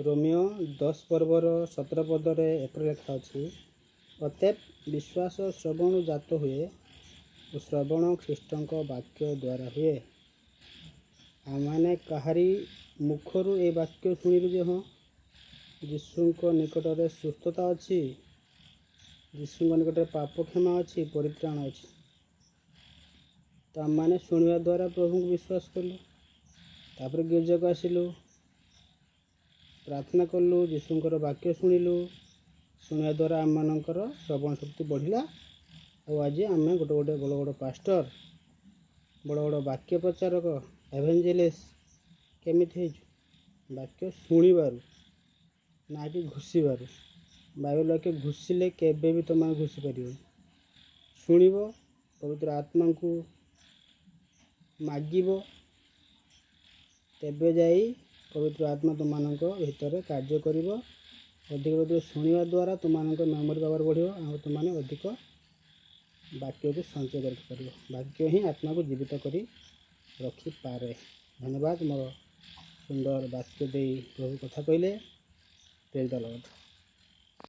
ରୋମୀୟ 10 ପର୍ବର 17 ପଦରେ ଏପରି ଲେଖା ଅଛି, ଅତଏବ ବିଶ୍ୱାସ ଶ୍ରବଣରୁ ଜାତ ହୁଏ ଓ ଶ୍ରବଣ ଖ୍ରୀଷ୍ଟଙ୍କ ବାକ୍ୟ ଦ୍ୱାରା ହୁଏ। ଆମମାନେ କାହାରି ମୁଖରୁ ଏ ବାକ୍ୟ ଶୁଣିଲୁ ଯେ ହଁ, ଯୀଶୁଙ୍କ ନିକଟରେ ସୁସ୍ଥତା ଅଛି, ଯୀଶୁଙ୍କ ନିକଟରେ ପାପ କ୍ଷମା ଅଛି, ପରିତ୍ରାଣ ଅଛି। ତ ଆମମାନେ ଶୁଣିବା ଦ୍ୱାରା ପ୍ରଭୁଙ୍କୁ ବିଶ୍ୱାସ କଲୁ, ତାପରେ ଗିର୍ଜାକୁ ଆସିଲୁ, ପ୍ରାର୍ଥନା କଲୁ, ଯୀଶୁଙ୍କର ବାକ୍ୟ ଶୁଣିଲୁ। ଶୁଣିବା ଦ୍ୱାରା ଆମମାନଙ୍କର ଶ୍ରବଣ ଶକ୍ତି ବଢ଼ିଲା। ଆଉ ଆଜି ଆମେ ଗୋଟେ ଗୋଟେ ବଡ଼ ବଡ଼ ପାଷ୍ଟର, ବଡ଼ ବଡ଼ ବାକ୍ୟ ପ୍ରଚାରକ, ଏଭେଞ୍ଜେଲିଷ୍ଟ କେମିତି ହେଇଛୁ? ବାକ୍ୟ ଶୁଣିବାରୁ, ନା କି ଘୋଷିବାରୁ। ବାଇବେଲ ବାକ୍ୟ ଘୋଷିଲେ କେବେ ବି ତୁମେ ଘୋଷି ପାରିବନି। ଶୁଣିବ, ପବିତ୍ର ଆତ୍ମାଙ୍କୁ ମାଗିବ, ତେବେ ଯାଇ ପବିତ୍ର ଆତ୍ମା ତୁମମାନଙ୍କ ଭିତରେ କାର୍ଯ୍ୟ କରିବ। ଅଧିକ ଅଧିକ ଶୁଣିବା ଦ୍ୱାରା ତୁମମାନଙ୍କ ମେମୋରି ପାୱାର ବଢ଼ିବ ଆଉ ତୁମମାନେ ଅଧିକ ବାକ୍ୟକୁ ସଞ୍ଚୟ କରି ରଖିପାରିବ। ବାକ୍ୟ ହିଁ ଆତ୍ମାକୁ ଜୀବିତ କରି ରଖିପାରେ। ଧନ୍ୟବାଦ। ମୋର ସୁନ୍ଦର ବାକ୍ୟ ଦେଇ ପ୍ରଭୁ କଥା କହିଲେ। Praise the Lord.